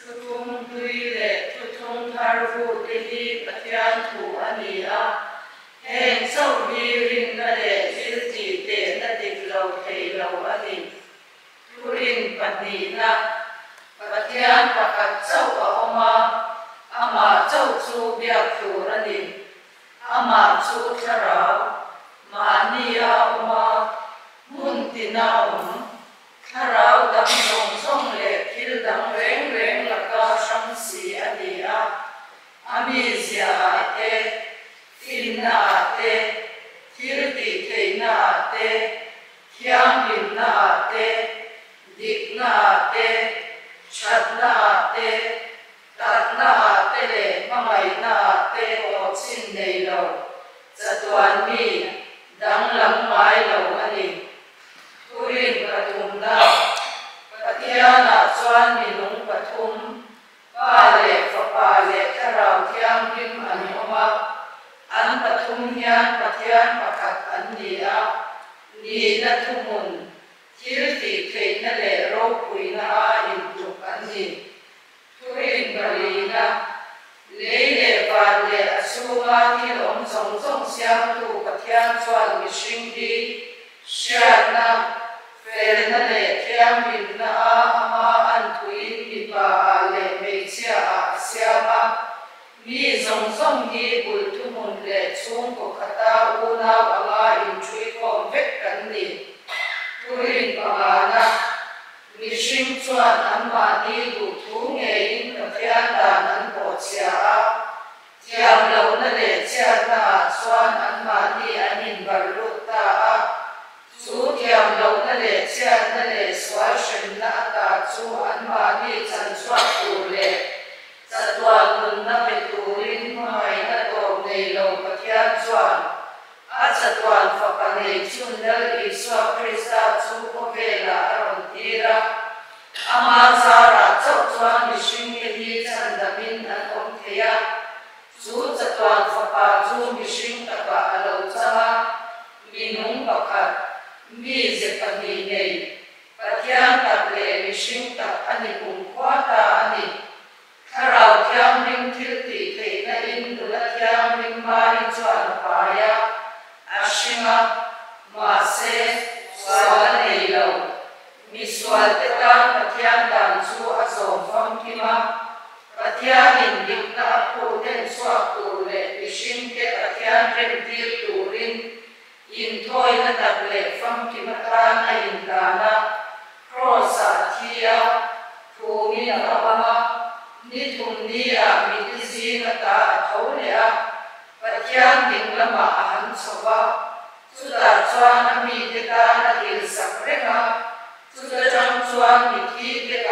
Thuthlung hlui leh thuthlung thar vute hi Pathian thu a ni a, heng chauh hi rinna leh thil tih tehna dik lo thei lo a ni. Thurin pahnihna, Pathian pakhat chauh a awm a, amah chauh chu biak tur a ni. Amah chu thlarau, mahni a awm a, hmun tina awm. Thlarau dang zawng zawng leh thil dang reng reng laka hrang si a ni a, a mizia ah te, finna ah te, thil tih theihna ah te, thianghlimna ah te, dikna ah te, thatna ah te, takna ah te leh hmangaihna ah te aw chin nei lo, chatuan mi danglam ngai lo a ni. Thurin pathumna, Pathianah chuan minung pathum, Pa leh Fapa leh Thlarau Thianghlim an awm a, an pathum hian Pathian pakhat an ni a, nihna thuhmun, thil tih theihna leh ropuina a intluk an ni. Thurin palina, Lei leh van leh a chhunga thil awm zawng zawng siamtu Pathian chuan mihring hi hriatna, felna leh thianghlimna a ama an thuin mipa ah leh hmeichhia ah a siam a. Mi zawng zawng hi bul thuhmun leh chhungkaw khata unau anga inṭhuikhawm vek kan ni. Thurin pangana, Mihring chuan anmahni duhthu ngeiin Pathian dan an pawhchhia a, thiam lohna leh chhiatnaah chuan anmahni an inbarh lut ta a. Chu thiam lohna leh chhiatna leh sual hremna ata chu anmahni chanchhuak tur leh chatuan nunna pe turin hmangaihna tawp nei lo Pathian chuan A chatuan fapa nei chun Lal Isua Krista chu khawvelah a rawn tir a, ama zarah chauh chuan mihringte hi chhandamin an awm thei a. Chu chatuan fapa chu mihring takah a lo chang a, minung pakhat, mi ze pahnih nei, Pathian tak leh mihring tak a ni kumkhua ta a ni. Thlarau Thianghlim thil tih theihna in nula thianghlim Mari chuan a pai a, a hring a, mahse, sual a nei lo. Mi sualte tan Pathian dan chu a zawm famkim a, Pathianin dikna a phu hlen chhuak tur leh mihringte Pathian remtir turin inthawina tak leh famkim atan a inhlan a. Kraws-ah a thi a, phumin a awm a, ni thum ni-ah miti zing ata a tho leh a, Pathian ding lamah a han chho va, chutah chuan a mite tan a dilsak reng a, chuta tang chuan mithi te